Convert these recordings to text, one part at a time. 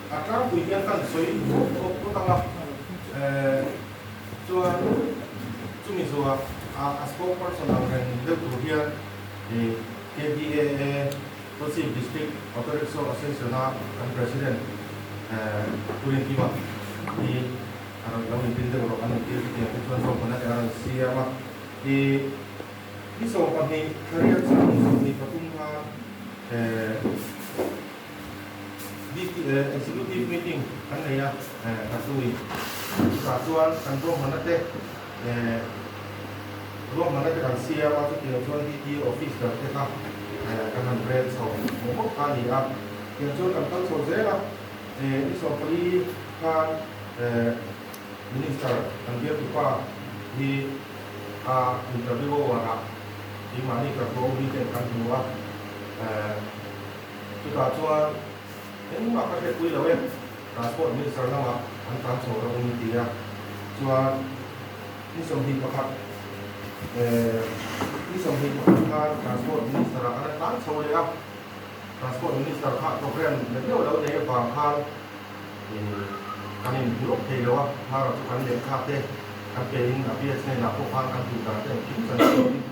A tlangpui hian kan sawi phawt phawt phawt ang a, chuan chumi zawhah a spokesperson ang reng deuh tur hian KDAA Kochim District Auto Rickshaw Association-a kan President Pu Rinkima hi a rawn lo inpin deuh rawh an intir chutiang te chuan ruahmanna te a rawn siam a. Ni 12 thla riat chhung 23 khan Executive meeting kan nei a, ka tui. Chutah chuan kan ruahmanna te ruahmanna te kan siam a, chutiang chuan DT office ber te kha kan han rel chho mawh mawh kha a ni a. Tiang chuan kan kal chho zel a, ni 14 khan Minister kan bialtupa hi a interview a uar a, keimahni ka hruau hi ten kan hmu a. Chutah chuan engmah ka hriatpui lo e, Transport Minister lamah an tlan chho reuh in ti a, chuan ni 21 ni 21 khan Transport Minister ah kan tlan chho leh a, Transport Minister kha program leh deuh lo nei avang khan kan inhmu lawk thei lo a, hmara chu kan lehkha te kan pe in a PS hnenah pawh khan kan duh dan te engkim chan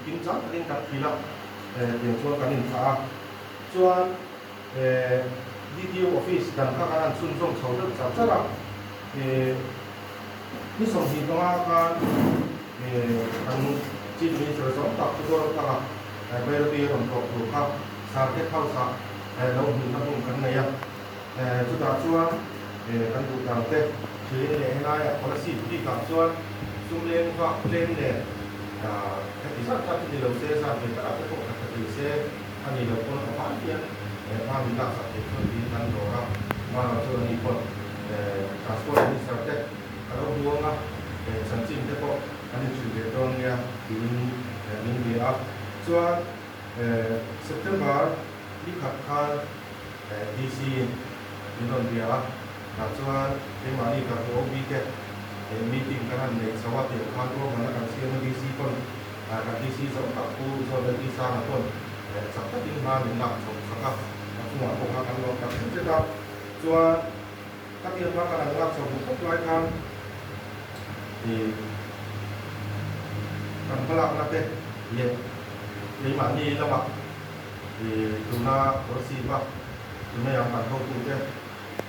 kim chang takin kan hrilh a. Tiang chuan kan inthlah a, chuan DTO office dan kha kan han chhunzawm chho deuh char char a, ni 25 khan kan Chief Minister zawng tak chu Zoramthanga Bairabi a rawn tlawh tur kha Circuit House ah lo hmuhna hun kan nei a, chutah chuan kan duh dan te thilin leh helaiah policy bikah chuan sum leng vak tlem nen Heti zat zat hi ni lo se, zat ve takah te pawh khat khat ni se, a ni lo pawn a vai hian hma min lak sak theih chuan tiin kan dawr a, hmanah chuan ani pawn Transport Minister te a lo buang a, chanchin te pawh an inhrilh leh dawn nia tiin min bia a. Chuan September ni khat khan DC in min rawn bia a, tah chuan keimahni ka hmu OB te meeting kan han nei chho a, tiang khan ruahmanna kan siam a, DC pawn kan DC zo tak Pu Zawlnei Pi Sanga pawn chak takin hma min lak chho chak a, a chungah pawh kha kan lawm tak zet zet a, chuan khatiang hma kan han lak chho hmu khawp lai khan kan hmalakna te leh keimahni lamah Tuna Kawlsip-a tunei ang kan hotute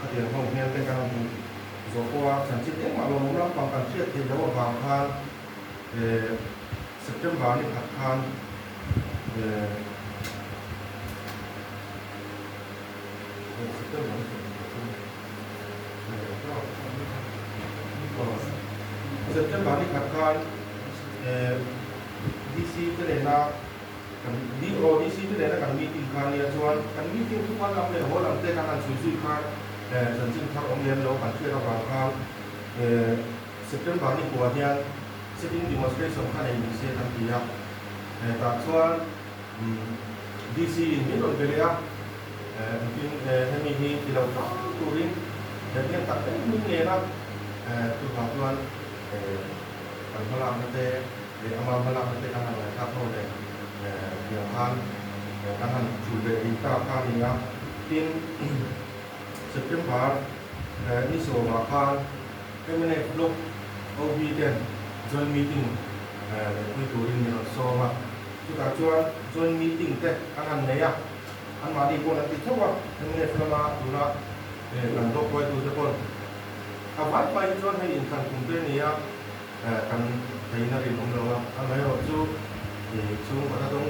a tiang ho hmel te kan hmuh zawh pawh a, chanchin engmah lo awm lampang kan hriat theih loh avang khan September ni khat khan September ni khat khan DC te nena Kan DODC te nena kan meeting kha nia chuan kan meeting chu kal lam leh haw lam te kan han chhui zui khan chanchin thar awm lem lo kan hriat avang khan September ni kua hian sitting demonstration kha nei ni se kan ti a, tah chuan DC in min rawn be leh a, engtin hemi hi ti lo tlang turin hian tak em min ngen a, chuvang chuan kan hmalakna te Leh ama hmalakna te kan han ngaihthlak ho leh tiang khan kan han chul leh ding ta kha a ni a. Tin, September ni sawmah khan mnf Block OB ten joint meeting neihpui turin min rawn sawm a. Chutah chuan joint meeting te an han nei a, anmahni pawn an ti theuh a, mnf lama tuna kan block huaitute pawn a vai vai hi chuan hei inthlan kum te a ni a. Kan theihna rinawm lo a, amaherawh chu chhungkawta dawng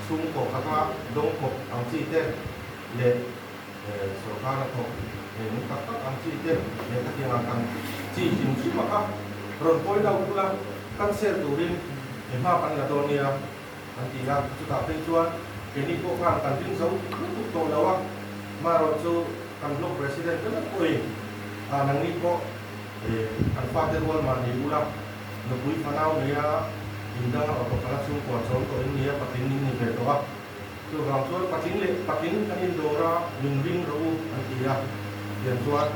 chhungkaw khata dawng khawp ang chi te leh sorkara thawk nung tak tak ang chi te leh khatiang ang kan chi hrim hrim a kha rawn pawi lo bula cancel turin hma kan la dawn nia an ti a, chutah phei chuan keini pawh khan kan ring zo lutuk tawh lo a, amaherawh chu kan block president te vek pawhin nangni pawh Kan fate rual mah ni ula, nupui fanau neia indang a auto kala chhungkua chawm tawh in nia patling in ni ve tawh a. Chuvang chuan patling leh patling kan indawr a, min ring rawh u an ti a. Tiang chuan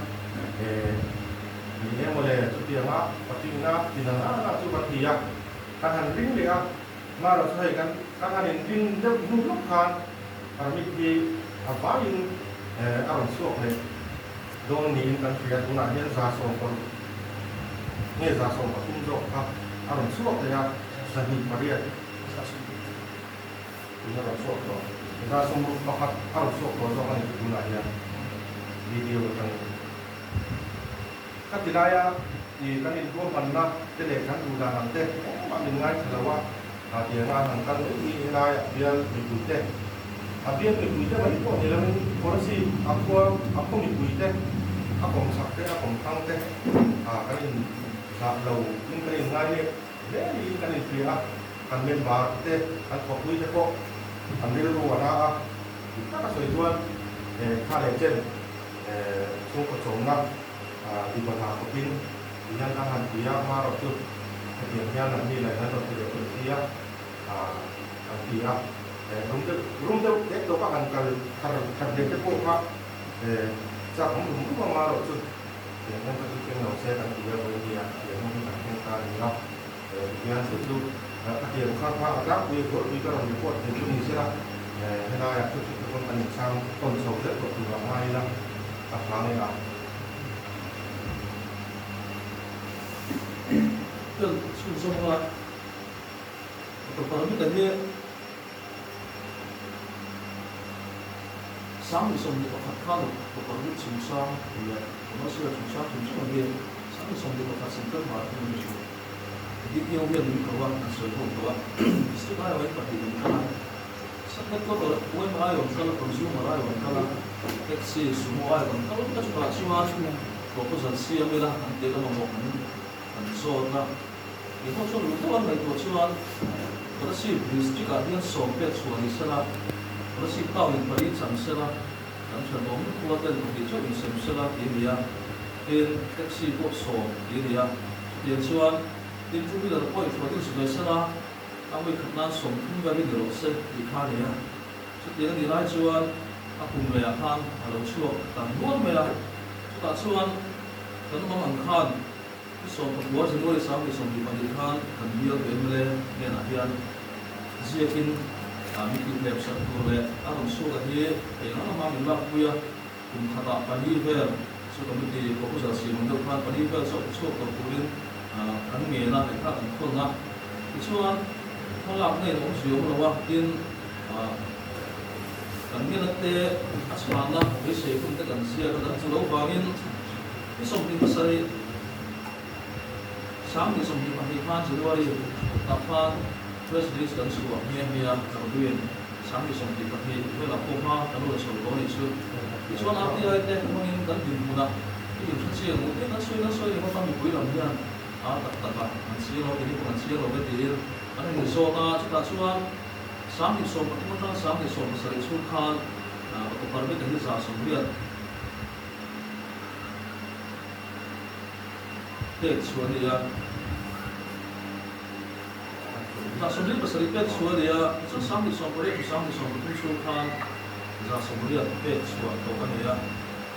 ni e mawle chutianga patlingna tinan a na chu kan ti a. Kan han ring leh a, hmara chu hei kan kan han inring deuh hnu lawk khan permit hi a vaiin a rawn chhuak leh. dawn niin kan hria. Tunah hian 160 nge 13 zawk kha a rawn chhuak leh a, 28 tun a rawn chhuak tawh. 61 a rawn chhuak tawh zawk a ni tunah hian video atangin. Ka ti laia i kan inruahmanna te leh kan duh dan ang te engmah min ngaithla lo a, a tianga an han kal mai hi helaiah bial mipui te, a bial mipui te mai pawh ni loin Kawlasi a khua a khaw mipui te, a kawm chak te, a kawm thang te a kan in zah lo in kan in ngai leh hle niin kan inhria a, kan member te, kan khawpui te pawh an rilru a na a, dik taka sawi chuan kha leh chen. Chhungkaw chawmna tibahla khawpin ti hian kan han ti a, hmarawh chu hetiang hian an mi laih an rawn ti leh tawh si a, an ti a. Rum deuh rum deuh tek tawka han kal thar that leh te pawh kha chak awm rum rum a, hmarawh chu tiang hian ka chu thleng lo se kan ti a, vawi nia tiang hmun hi kan thleng ta a ni a. Tihian chu chu ka tiang kha kha a tlangpui a zualpui ka rawn report thei chu ni sela helaiah chu chu chuan kan inchhang tawn chho zel tawh turah ngai ila a tha nge a. Chuan chhunzawm a tawpah mita hi 2021 khan tawpah mit chungchang leh commercial chungchang hrim hrim ang hi 21 September a ni thin. DPO hian min ko a, an sawi ho tawh a, District aiawh in pahnih an kal a, Sub-Headquarter UMA aiawh an kal a, Consumer aiawh an kal a, Taxi, Sumo aiawh an kal vek a, chutah chuan proposal siam ila an tih lam mamawh an an zawt a. Ih ho chuan uluk deuh an ngaihtuah chuan Kolasib District ah hian sawm pek chhuah ni sela, Kolasib town in pali chang sela, kan thenawm khua ten pahnih chauh insem sela tih a ni a, tin taxi pawh sawm tih a ni a, chutiang chuan tin two wheeler pawh inhruat in su ve sela, a vawi khat nan 30 vel hi ni rawh se tih kha a ni a, chutiang a nih lai chuan a kum leh ah khan a lo chhuak ta nual mai a, chutah chuan kan mang ang khan I 19 January 2022 khan kan bial tu mla hnenah hian ziakin min tihhlep sak tur leh a rawn chhuak a hi eng ang anga min lakpui a, kum khatah pali vel chu committee proposal siam ang deuh khan pali vel chu a pe chhuak tawh turin kan ngen a, lehkha kan thawn a. Tichuan hmalakna in awm zui awm lo a, tin kan ngena te a chhana beisei hun te kan ziak a, kan chu lo vangin Ni 27, 2022 khan January tah khan press release kan chhuah nghe nghe a, Karduin 2022 velah pawh hma kan rawn chho tawh a nih chu. Tichuan RTI te hmangin kan dinhmun a, i inhre chiang u tiin an sawi nan sawi ringawt a, mipui lam hian a tak tak a, an chiang lo ti hi pawh kan chiang lo ve tiin an rawn inzawt a, chutah chuan 2013 atang 2017 chhung khan auto permit a hi 800 Pek chhuah a ni a. 77 pek chhuah a ni a, tichuan 28 to 23 chhung khan 80 pek chhuah tawh a ni a.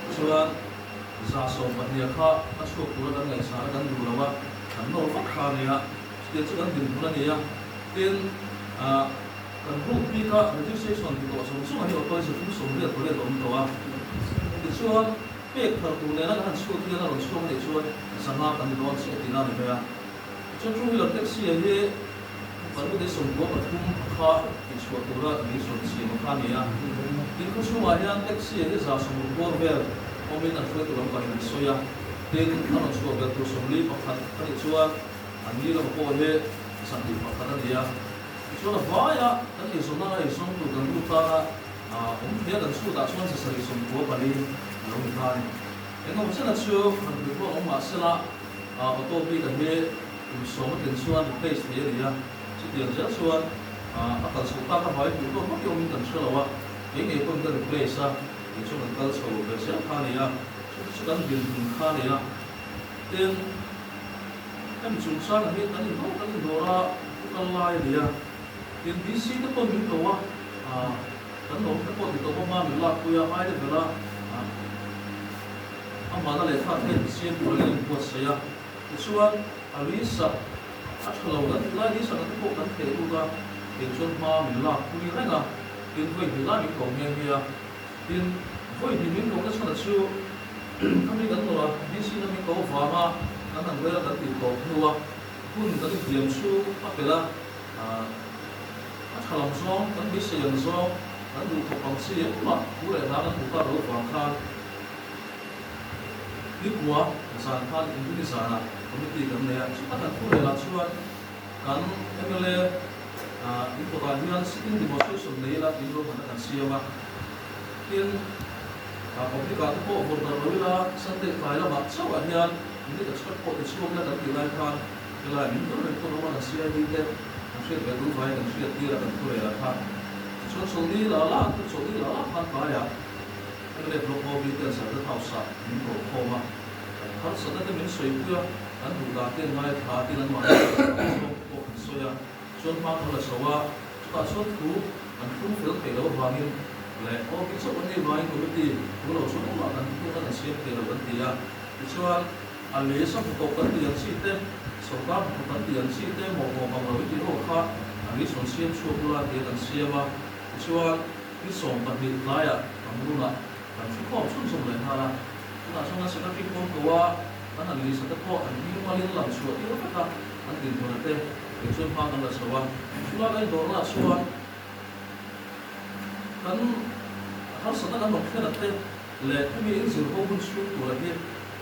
Tichuan 12 kha a chhuak tura kan ngaihsan a, kan duh lo a, kan nawr vak kha a ni a. Chutiang chu kan dinhmun a ni a. Tin, kan group bika registration ti tawh zawng zawng hi auto hi 388 a awm tawh a. Tichuan. Pek thar tur nena kan han chhuak hian a rawn chhuak a nih chuan zanga kan ni dawn chiah tihna a ni mai a. Tichuan two wheeler taxi ah hi Parmute 93 kha tihchhuah tura min sawn siam a kha a ni a. Tin khawchhungah hian taxi ah hi 60 bawr vel awmin an hruaitu lampangin an sawi a. Tin a rawn chhuah belh tur 41 a nih chuan an ni lama pawh hi 21 a ni a. Tichuan a vaia kan eizawnna a eizawng tur kan lut tana awm thei a kan chhutah chuan 794 a lo ni ta a ni. Engemaw chena chu han pui pawh awm mah sela auto bik a hi kum sawm a tlin chuan replace thei a ni a, chutiang zel chuan a kal chho tak avangin duh tawk vak hi awmin kan hre lo a, kei ngei pawhin ka replace a, kei chuan kan kal chho ve zel kha a ni a, chuti chu kan dinhmun kha a ni a. Tin, hemi chungchangah hi kan indawr kan indawr a, thu kal lai a ni a. Tin, DC te pawh min ko a, kan lawm te pawh ti tawp a hma min lakpui a, high level a amahna lehkha te siam tur angin an buatsaih a. Tichuan, a lui sak a tha lo kan tih lai hi sak te pawh kan theh lut a, kei chuan hma min lakpui reng a, tin vawi hnih lai min ko nghe nghe a. Tin, vawi hnih min ko na chhan a chu. Khami kan nawr a, DC na min ko vanga kan han rel kan tih tawp hnua hun kan intiam chu a pel a, a tha lam zawng, kan beisei ang zawng, kan duh thawk ang chi engmah thu leh hla kan hmu tak lo vang khan nikua zan khan Inrini zanah committee kan nei a, chuta kan thu rel ah chuan kan mla in kawtah hian sitting demonstration nei ila tiin ruahmanna kan siam a, tin public ah te pawh vawrh darh lo ila Sunday tlai lamah chauhah hian minute expect pawh ti chhuak ila kan tih lai khan helai min ber reng pawh rawma kan CID te kan hriat ve duh vaiin kan hriat tir a kan thu rel a kha tichuan chawlhni la la chu chawlhni la la khan tlaiah mla block OB ten Sardat House ah min ko khawm a kan harsatna te min sawipui a kan duh dan te an ngaithla a tin anmahni kan zawng te pawh kan sawi a chuan hma kan la chho a chutah chuan thu kan thlung fel thei lo avangin leh OB chauh an nih vangin committee thu lo chuan engmah kan thlung a kan siam thei lo kan ti a tichuan A lei sa hnathawk kan tih ang chi te, sawrkar hnathawk kan tih ang chi te mawh mawh mang lo i tih ho kha a lei sawn siam chhuak ula tia kan siam a. Tichuan, ni 12 tlaiah Kamrunah kan thu khawm chhunzawm leh nghal a. Tunah chuan kan secretary pawn ko a, kan han lei sa te pawh an hming malin lang chhuah tir vek a, an dinhmun te kei chuan hma kan la chho a. Chulai kan indawrnaah chuan kan harsatna kan rawn thlen a te leh hemi inzir ho hun chhung tura hi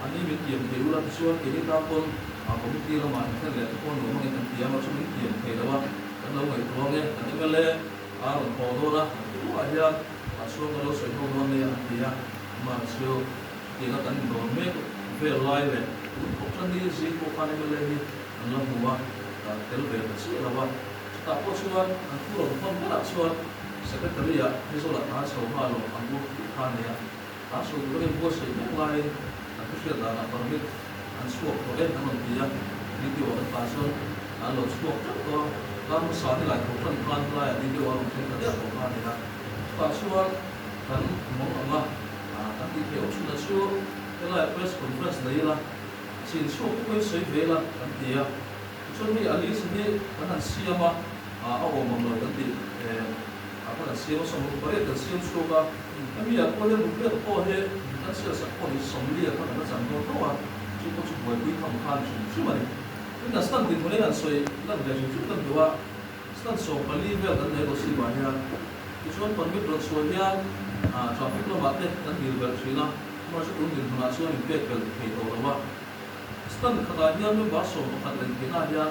A ni min tiam thei ula tichuan keini tan pawn a committee lamah inthlen leh te pawn nuam angin kan tiam a, chu min tiam thei lo a, kan lo ngaihtuah ange, kan mla a rawn haw dawn a, an ti ruah hian a chhuang kan lo sawi ho dawn nia an ti a, amah chu chutianga kan indawn mek vel lai leh tun thawk tan ni zing pawh khan mla hi an la hmu a, tel ve ta chiah lo a, chutah pawh chuan an thu rawn hawn berah chuan Secretary ah Aizawl ah tan chho nghal lo ang u tih kha a nei a. An sawi tur a inbuatsaih mek laiin an thuhriat danah permit an chhuak tawh e an rawn ti a, DTO an tan chuan an lo chhuak teuh tawh a, kar hmasa ni lai tho tan khan helaiah DTO a rawn thleng ta der tawh kha a ni a, chutah chuan kan mawng ang a, kan tih theih awm chhunah chu helaiah press conference nei ila, chin chhuak te pawhin sawi ve ila kan ti a, tichuan hei a list hi kan han siam a, a awm ang lo kan tih a kan han siam a, 68 kan siam chhuak a. Hemi ah pawh hian Rukriat pawh hi kan sialsak pawh hi 40 kha kan la chan dawn tho a, chu pawh chu buaipui tham kha a ni hrim hrim a ni. Tin kan stand dinhmun hi han sawi lan ve hrim hrim kan duh a, stand 14 vel kan nei Rosib ah hian. Tichuan permit rawn chhuah hian traffic lamah te kan dil belh thin a, amaherawhchu tun dinhmunah chuan inpek belh thei tawh lo a. Stand khatah hian member 11 len theihna ah hian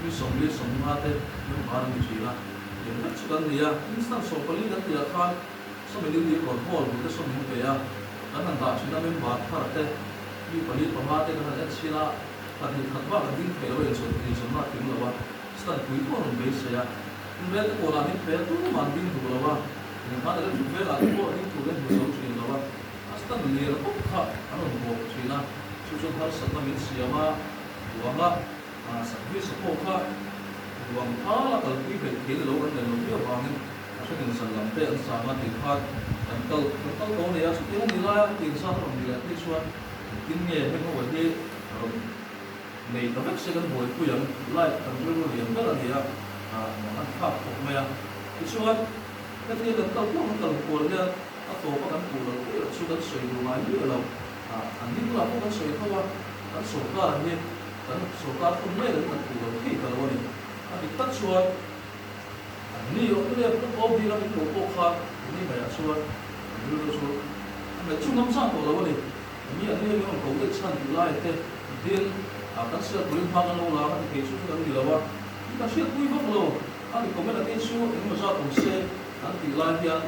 mi 40 50 te member an ni thin a, tiang vek chu kan ni a. Tin stand 14 kan tihah khan Sawmi ding ding rawn hawl hmu te sawm min pe a, kan han dah thin a member thar te mi pali panga te kan han en chhin a, pahnih khat bak an ding thei lo a inchawlh eizawnna a tling lo a, stand pui pawh a rawn beisei a, in vel te kawnah min pe a tumah an ding duh lo a, engkhan electric velah te pawh ding turin hmu zo thin lo a, a stand lian bawk kha an rawn bawk thin a, chu chuan harsatna min siam a, ruanga service pawh kha ruang thala kalpui hleih thei lo kan nei lo viau vangin. A hrenin zan lam te an sang a tih khan kan kal kan kal tawh a ni a, chutiang a nih laia hetiang zat a rawn ni leh phei chuan engtin nge heng ho hi rawn nei ta vek se kan buaipui ang tih lai kan rilru lian ber a ni a, an thlak khawp mai a. Tichuan hetia kan kal pawh kan kal kual hian a tawpa kan puh loh theih loh chu kan sawi duh ngai miah lo, an ni bulah pawh kan sawi tho a, kan sawrkar hi kan sawrkar thun mek ang kan puh lo thei ta lo a ni. A dik tak chuan. An ni awm leh pawh awm dil a min koh pawh kha ni maiah chuan an rilru chu a ngaih chu ngam zan tawh lo a ni. Mi an ni a min rawn koh daih chhan tih lai te tin a kan sial turin hma kan lo la a ti thei chu chu kan ni lo a, mi kan hriatpui vak lo a ni comment a te chu engemaw zat awm se an tih lai hian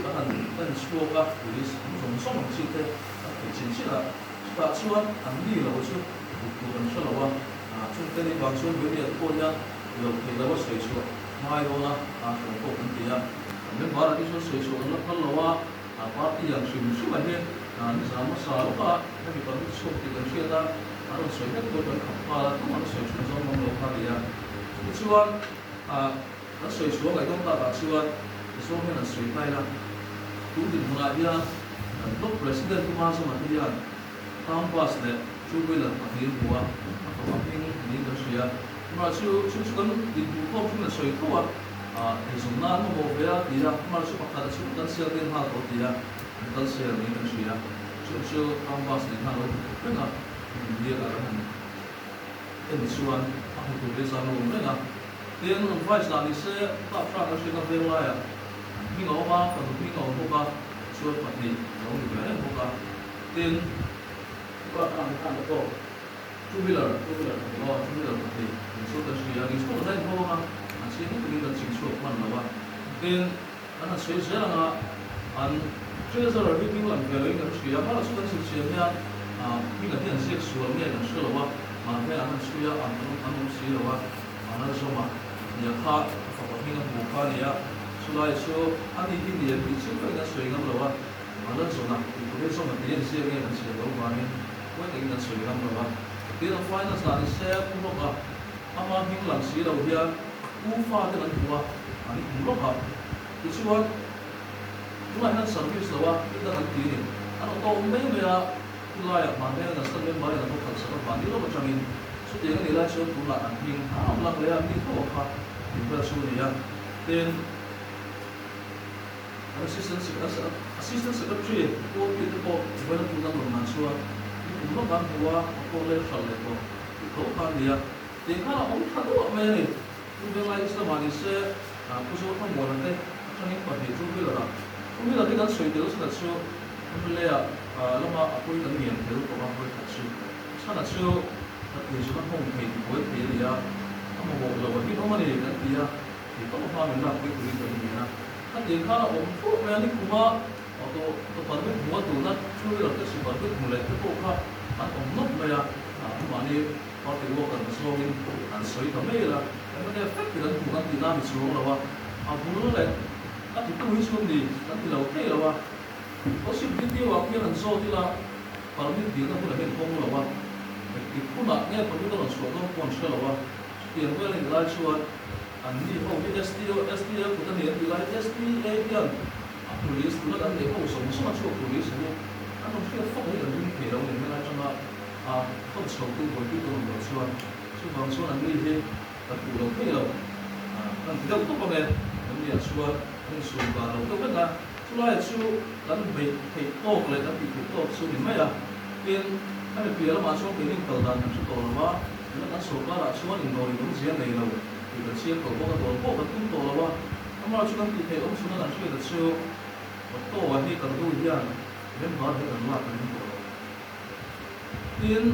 kan han kan inchhuak a police an zawng zawng ang chi te kan theih chin chin a, chutah chuan an ni lo chu duh tur an hre lo a, chungte ni vang chuan Buaimiah te pawh hian Lo theih lo a sawi chhuah ngai dawn a, a hrawn pawh kan ti a. Kan member ah te chuan sawi chhuah kan la phal lo a, a party ang hrim hrim ah hian nizan hmasa lawk a hemi permit chhuak tih kan hriat a, a rawn sawi vek pawh kan khap nghal a, tumah an sawi chhun zawng ngam lo kha a ni a. Chutichuan kan sawi chhuah ngaih dawn tak ah chuan Mizoram hian an sawi ta ila, tun dinhmunah hian kan block president Pu Mazawma te hian Town bus leh two wheeler pahnih an hmu a, a fapa hming niin kan hria. Amah chu chu chu kan inhmuh khawm hrim a sawi tho a, eizawn nan mamawh ve a ti a, amah chu pakhat a chhung kan sial tir nghal tawh ti a, an kal sial niin kan hria. Chung chu town bus nen khan a lo hmu reng a, hmun biakah kan han en chuan a hmu tur hi zan a awm reng a. Tin, an vice lah ni se, club hrang a hriatna veng laiah an hming a awm a, fanu hming a awm bawk a, chuan pahnih a lo ni ve reng bawk a. Tin, club hrang khan a tawk two wheeler, two wheeler pahnih aw, two wheeler pahnih in chu kan hria a, ni chhuak daih ho ang a, an chiang lutukin kan ching chhuak hman lo a. Tin, An han sawi zel ang a, an Treasurer hi hming lang ve loin kan hria a, hmala chu kan zir chian hian hming ah hian ziak sual nge kan hre lo a, mahni an han chhui a, an an awm si lo a, an han zawm a, nia kha a fapa hming a hmu kha a ni a, chulai chu a ni hi ni an tih chiang takin an sawi ngam lo a, mahla zawna tih tur hi zawma tih an ziak nge kan chhiar loh vangin huai takin kan sawi ngam lo a, tin a finance lah ni se pu lawk a, ama hming lang si lo hian U fate kan hmu a, an hmu lawk a. Tichuan, tunah hian service lo a, thil dang an ti a ni. An auto awm mai mai a, khulaiah mahni an state member in an va khalh sak a, mahni lawk atangin chutiang a nih lai chuan tunah an hming a awm lang leh a, mi tho kha tih vel chu a ni a. Tin, an assistant assistant secretary Pu Pi te pawh vawiin a tun an rawn nan chuan nikum lawk an hmu a, a pawh leng hralh leh tawh tih tho kha a ni a. Tih kha a awm tha duah mai a ni. Pu Bengai Islam ah ni se, Pu Zothangmuana te atangin pahnih Two Wheeler ah Two Wheeler hi kan sawi tel chhan a chu MLA ah lama a pawi kan ngen tel tawh a hawi khat chu. Chhan a chu ka tui zuna hawng thei ti buai thei a ni a, a mamawh lo a rinawm a ni kan ti a, thei tawp hma min lak pui turin kan ngen a. Khatih khan a awm thuah mai a, ni kuma auto auto permit hmu a tuna Two Wheeler taxi permit hmu leh te pawh kha an awm nawk mai a, mahni Party worker na zawngin an sawi ta mai la, mnf vek in an hmu kan tihna a ni chuang lo a, a bul leh a titu hi chu ni kan ti lo thei lo a, possibility ah khian an zawt ila permit dilna hunah hian hawng lo a, engtik hunah nge permit a rawn chhuah dawn pawh an hre lo a, chutiang vel a nih lai chuan an ni ho hi SDO SDA kut a ni an tih lai SDA hian a police tuna kan neih ho zawng zawng a chhuak police hi an rawn hriat fak hi kan ring thei lo a ni hmelai atanga A hawn chho tu buaipui tur awm loh chuan chuvang chuan an ni hi kan puh lo thei lo. Kan ti deuh tawp ang e, an ni ah chuan an insum kar lo deuh vek a, chulaiah chu kan beih theih tawk leh kan tih theih tawk chu ni mai a. Tin, hemi piah lamah chuan keini kal dan kan hre tawh lo a, tuna kan sorkarah chuan indawr in awmzia nei lo tih kan chiang tawh bawk a, dawr pawh kan tum tawh lo a, amaherawhchu chu kan tih theih awm chhuna kan hriat a chu Otto-a hi kan nu hian member hi kan lak a ring tawh lo. Tin,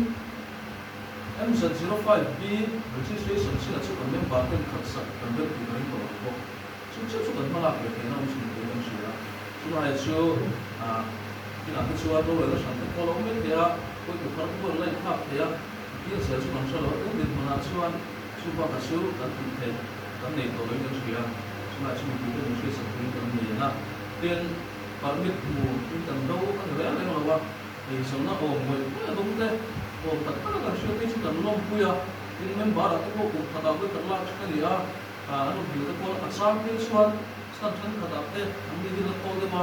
MZ05B registration chinah chu kan member ten khat sak kan rem tih ka ring tawh lo bawk. Chu chiah chu kan hmalak ve theihna awm chhun turin kan hria. Chulaiah chu inah te chuan rorelna hran te pawh a lo awm mai thei a, pawitawp thar te pawh an la inthlak thei a, tin zel chu kan hre lo a, tun dinhmunah chuan chu bakah chu kan tih theih kan nei tawh loin kan hria. Chulaiah chu mipui te min hriatsak turin kan ngen a, tin permit hmu in kan do a ni reng reng lo a. Eizawnna awm ngawih ngawih a dawng te, awm tak tak a kan hriat phei chu kan lawmpui a, tin member ah te pawh kum khatah vawi khat lak thin a ni a, an rawn dil te pawh a chang phei chuan stand thenkhat ah te an mi dil a thawl deuh a,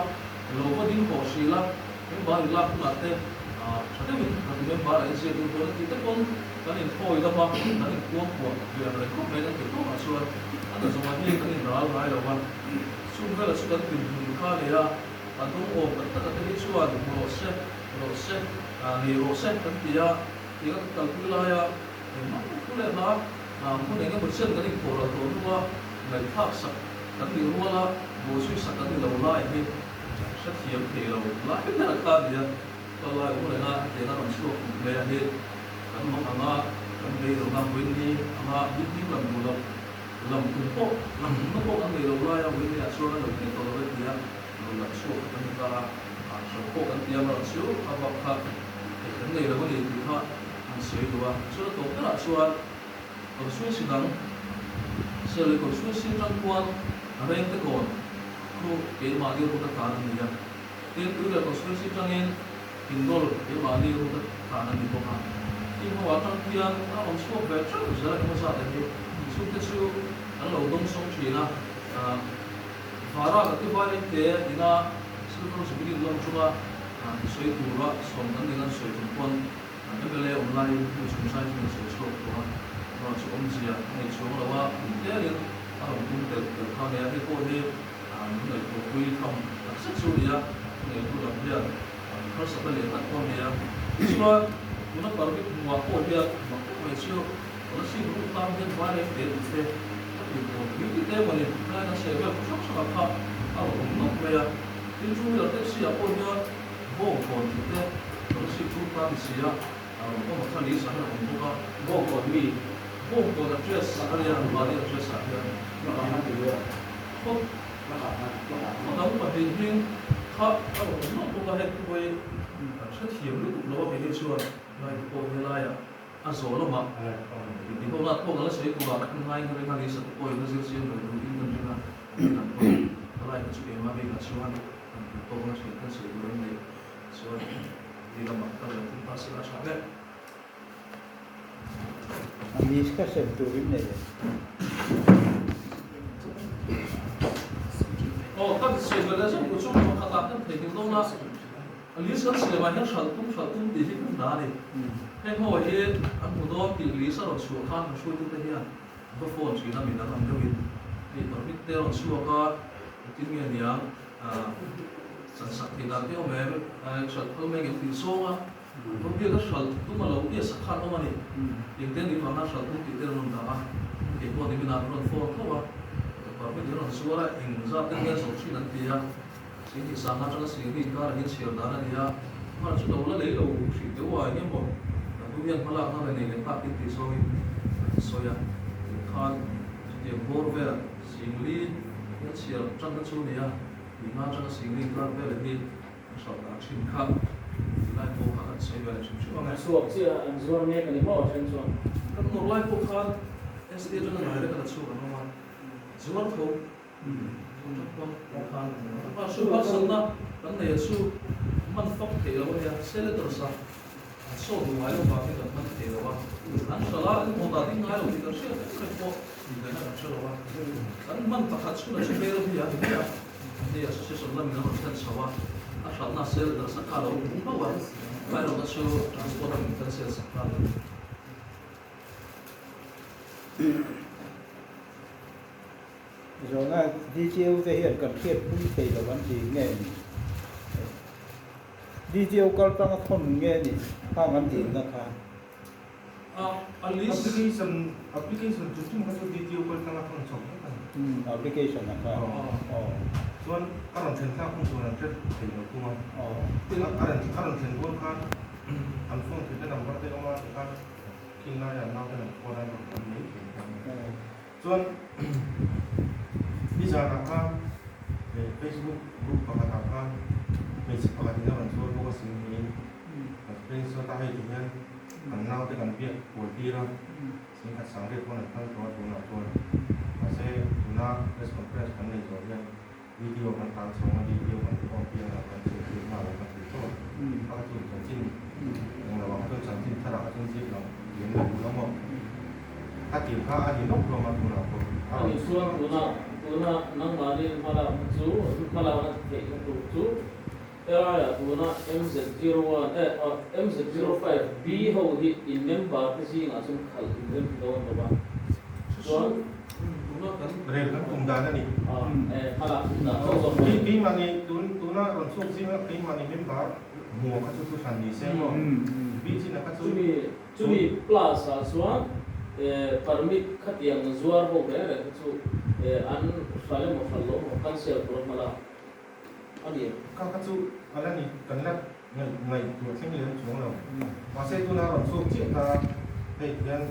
lo va ding pawh hril a, member in lak hunah te tha deuhin kan member ah inziak duh dawn a tih te pawn kan inthawi dam a, kan inkuangkuah ve ang reng khawp mai kan tih tawkah chuan a na zawngah hi kan inral ngai lo a, chung velah chu kan dinhmun kha a nei a. A dawng awm tak tak a te hi chuan hmu rawh se, rawh se, ngei rawh se kan ti a, ti ka kalpui lai a, engmah pawh thu leh hla, hmun eng emaw chen kan inkhawh ral tawh hnu a, ngaihthlak sak kan nih rual a, bawhzui sak kan ni lo lai hi hrethiam thei lo lai ber a kha a ni a, kal lai awm reng a, hetiang a rawn chhuak khawp mai a hi kan mang ang a, kan beidawng a, vawiin anga hming lam duh loh lam tum pawh, lam tumna pawh kan nei lo lai a, vawiin ah chuan a lo thei tawh lo e ti a. Lo lam chhuak kha kan ni ta a, hrang pawh kan ti a, amaherawh chu a bak kha theih kan nei lo a ni tih kha an sawi duh a. Chuan a tawp berah chuan constituency dang Serlui constituency atang khuan Rengte kawn khu keimahni route a tlan a ni a, tin Tuirial constituency atangin Hindol keimahni route a tlan a ni bawk a. Tin ho atang khian a rawn chhuak ve teuh zel a emaw zat hi chungte chu an lo dawngsawng thin a. Vara ka ti vai te ina Silver Jubilee lawm chunga sawi tura sawm kan ning an sawi chung pawn mla awm laiin hmu chung sai chu an sawi chhuak tawh a, erawh chu awmzia a nei chuang lo a, kum telin a rawn tum telh telh kha nia, hei pawh hi min ngaihtuahpui tham tak zet chu a ni a, thuneitu lam hian Harsatna leh tak pawh a ni a. Tichuan, tuna permit hmuhah pawh hian mak tak mai chu Kolasib group tan hian vai reng te tih te a tih tur tui tih te emaw ni tlaiin a chheh vel hrang hrangah kha a rawn awm nawk mai a. Tin, two wheeler taxi ah pawh hian bawngkawn tih te Kolasib group tan ni si a, a rawn awm a kha lisa hi a rawn awm bawk a. Bawngkawn mi? Bawngkawn address a nia, mahni address ah hian. Khaw dang pahnih hming kha a rawn awm nawk bawk a, hei pawh kan hrethiam lutuk lo a kei hi chuan lai te pawh helaiah a zawh lamah tih ho lah pawh kan la sawi tur ah kan ngai ngha ring a, Lisa te pawhin a zir chiang lo duhin kan ring a, kan rin ang pawh a lai kha chu keimah bikah chuan kan duh tawk na hriat kan sawi tur an nei chuan ti lamah ka lo tum ta sela tha hle. A discussion turin nei e. Aw kan siam ve leh zawk chu pakhat ah kan theihnghilh dawn a, a list kan siam ah hian hralh tum hralh tum tih hi kan hna a ni. Heng ho hi an hmu dawn tih list a rawn chhuah khan kan hruaitute hian an va phone thin a midang ang deuhin hei permit te a rawn chhuak a, engtin nge niang chan sak theih dan te awm em, hralh phal mai ngem tih zawng a. Rawbiak a hralh tum a lo biak sak khan awm a ni. Engte ni vanga hralh tum tih te an rawn dah a, kei pawh nimin ah an rawn phone tho a, permit an rawn zuar a, eng zat te nge zawh thin an ti a, Singhi sanga atanga Singhi inkar ah hian chhiar dan a ni a, hmar chu lo la lei lo hrih deuh a, eng emaw kan tum hian hmalakna la nei leh tak in tih zawngin an sawi a, tikhan chutiang bawr vel Singli hian chhiar tanna chu a ni a, Ninga atanga Singli inkar vel hi A hralh dah thin kha tilai pawh kha kan sawi ve leh hrim hrim ang e. Chhuak chiah an zuar mek a ni maw then chuan. Kan nawr lai pawh khan SDA atanga ngai vek a la chhuak an awm a, zuar tho zuar tap pawn khan a su harsatna kan nei a chu man fak theih lo a nia, seletters a an sawt duh ngai lo vangin kan man thei lo a, an hralh a an hmuh dan ding ngai lo tih kan hriat reng reng pawh tih ngaihna kan hre lo a, kan man pakhat chhunah chu bel hi a ni mai a. Hei association lamin a rawn thlen chho a, a hralhna sel darh sak kha a lo pung hlauh a, Kairawna chu transport lamin kan sel sak nghal a ni. Zawhna, DTO te hian kan hriatpui thei lo an ti nge ni? DTO kal tanga thawn nge ni khang an dilna kha? Application application chu chung kha chu DTO kal tlang a thawn chho vek a ni. Application a kha aw. Chuan a rawn thlen thlak hun tur an hre thei lo thung a. A rawn a rawn thlen dawn khan an phone theihna number te awm a tikhan khing laia an nauten an phone a an rawn an nei thei kha. Chuan nizanah khan Facebook group pakhatah khan hmeichhe pakhatin a rawn zuar bawk a sin niin kan screenshot a hei ti hian kan naute kan biak kual tir a, singkhat sangriat pawn an phal tawh a tunah chuan mahse tuna press conference kan nei zawh hian video kan tan chhawng a video kan khawm piang a kan chhun tir nghal ang kan ti tawh a a kha chu chanchin englo ah kha chuan chanchin thar ah kha chuan zir lo lem lo duh lo maw a tir kha a ni lawk hlawm a tunah pawh a rawn chuan tuna tuna nangmahni hmalakna chu hmalakna theihna tur chu Helaiah tuna MZ01 eh MZ05 B ho hi in member te zingah chuan khalh in rem ti dawn lo a, chuan. Tuna kan. Rel kan tum dan a ni. Eh hmalak tum dan zawk zawk mai. Keimahni tun tuna rawn chhuak zinga keimahni member hmuh kha chu thuhran ni se maw B chin a kha chu. Chumi chumi plus ah chuan eh permit khatiang zuar ho reng reng kha chu eh an hral emaw hral lo emaw cancel tur a hmalak. A ni. Kha kha chu a la ni, kan la ngaihtuah thleng lem chuang lo. Mahse tuna rawn chhuak chiah ta, hei hian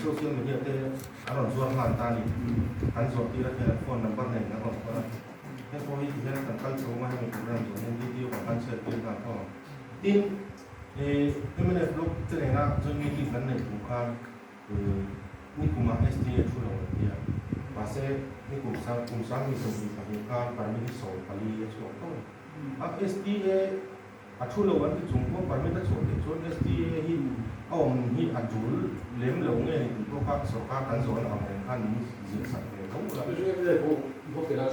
social media te an rawn zuar nghal ta a ni. Kan zawh tir a hian an phone number nen an rawn phawrh a. Heng pawh hi tihian kan kal chho ang a, hemi program zawh hian video kan cancel tir nghal tho ang. Tin, mnf blog te nena joint meeting kan neih tum khan, Nikum ah SDA thu lo an tia. Mahse, nikum sang kum sang mi 22 khan permit hi 14 a chhuak tho a. SDA a thu lo an ti chung pawh permit a chhuah theih chuan SDA hi a awm hi a tul lem lo nge ni tih pawh kha sorkar kan zawn ang reng khan min ziah sak ve tho la.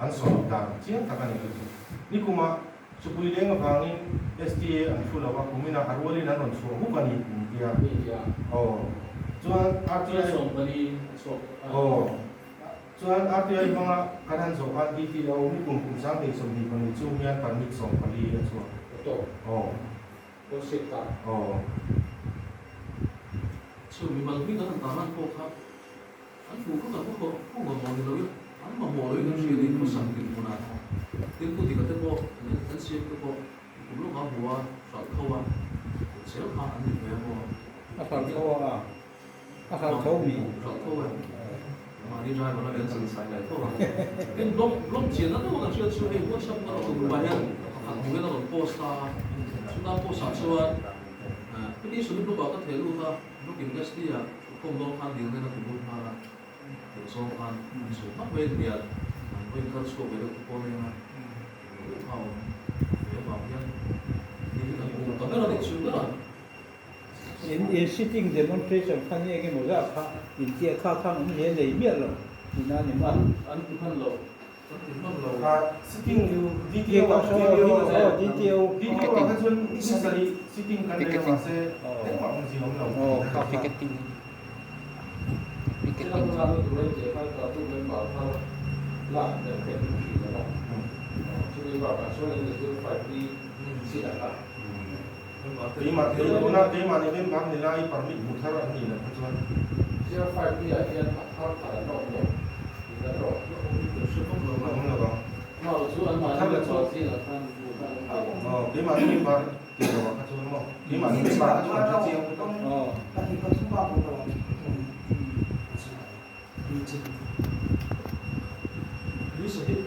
An sawi dan chiang tak a ni chu chu. Nikum ah Chupui leng avangin SDA an thu lo a, kumin ah a rualin an rawn chhuah huk a ni min ti a. Aw. Chuan RTI. Aw. Chuan RTI hmanga kan han zawh khan DTO ni kum kum 2024 chung hian permit 14 a chhuak. tawp. Kawlsip ta. Chu mimal hming an han tarlan pawh kha an hmuh kha kan hmu tawh hmu mamawh ni loin an mamawh loin an hriat in khawsak tih hmunah tin pu dika te pawh an siam te pawh kum lawkah hmu a hralh tho a zel kha an ni ve a maw. A hralh tho a. A hralh tho mi. Hralh tho e. Mahni driver a len chan sai lai tho a. Tin blog blog chian na deuh a kan hriat chu hei WhatsApp a rawn tum pah hian pakhat hmu hian a rawn post a. Chutah post ah chuan petition hi blog ah ka theh lut a, blog industry ah thutkhawm dawn khan dil nen a ti lut nghal a. Tih zawng khan an sawi hmak mai a hnial an va inkar chhuak ve deuh te pawh a leng a. Deuh kha a awm ve avang hian ni hi kan hmu ta ber a nih chu ber a. In in sitting demonstration kha ni eng emaw zah kha in tia kha khan awm hle nei miah lo tihna a ni maw? An ti hman lo. An ti hman lo. Kha sitting DTO ah aw DTO DTO ah kha chuan ni sarih sitting kan nei a mahse engmah awmzia awm lo aw kha kha. Ticketing Ticketing Keimah thei tuna keimahni member ni lai permit hmu thar an nih loh kha chuan. Zero five B ah hian a thar thar an awm lo tih kan rawh. A awm lo ang. Mau chu an mahni member zingah khan hmu khan an awm lo. Aw keimahni member tih loh ah kha chuan maw keimahni member kha chu kan hre chiang tawh. Lisa hi.